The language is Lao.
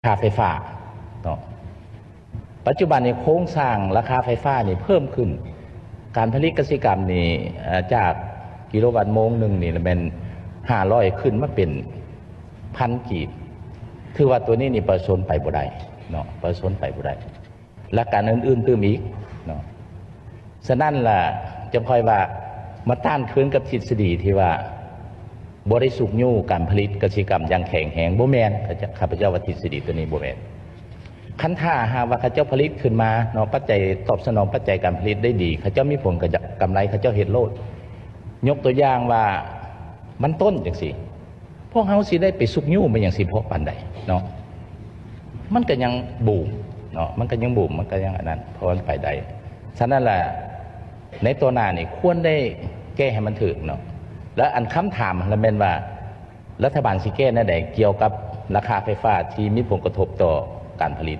ຄ່າໄຟຟ້າເນາະ. ປັດຈຸບັນນີ້ໂຄງສ້າງລາຄາໄຟຟ້ານີ້ເພີ່ມຂຶ້ນ. ການຜະລິດກະສິກຳນີ້ ເອີ່ ຈາກກິໂລວັດໂມງໜຶ່ງນີ້ລະແມ່ນຫ້າຮ້ອຍ ຂຶ້ນມາເປັນພັນກີບ. ຖືວ່າຕົວນີ້ນີ້ປະຊາຊົນໄປບໍ່ໄດ້ເນາະ, ປະຊາຊົນໄປບໍ່ໄດ້. ແລະການອື່ນໆຕື່ມອີກເນາະ. ສະນັ້ນລະ ຈັ່ງຄ່ອຍວ່າມາຕ້ານຄືນກັບທິດສະດີທີ່ວ່າບໍ່ໄດ້ຊຸກຍູ້ການຜະລິດກະສິກຳຢ່າງແຂງແຮງ, ບໍ່ແມ່ນ, ຂ້າພະເຈົ້າວ່າທິດສະດີຕົວນີ້ບໍ່ແມ່ນ. ຄັນຖ້າຫາກວ່າເຂົາເຈົ້າຜະລິດຂຶ້ນມາເນາະ, ປັດໄຈຕອບສະໜອງປັດໄຈການຜະລິດໄດ້ດີ, ເຂົາເຈົ້າມີຜົນກຳໄລ, ເຂົາເຈົ້າເຮັດໂລດ. ຍົກຕົວຢ່າງວ່າມັນຕົ້ນຈັ່ງຊີ້ ພວກເຮົາຊິໄດ້ໄປຊຸກຍູ້ມັນຫຍັງຊິເພາະປານໃດເນາະ? ມັນກໍຍັງບູມເນາະ, ມັນກໍຍັງບູມ, ມັນກໍຍັງອັນນັ້ນ, ເພາະມັນໄປໄດ້. ສະນັ້ນລະ ໃນຕໍ່ໜ້ານີ້ຄວນໄດ້ແກ້ໃຫ້ມັນຖືກເນາະ. ແລະອັນຄຳຖາມລະແມ່ນວ່າ ລັດຖະບານຊິແກ້ແນວໃດກ່ຽວກັບລາຄາໄຟຟ້າທີ່ມີຜົນກະທົບຕໍ່ການຜະລິດ?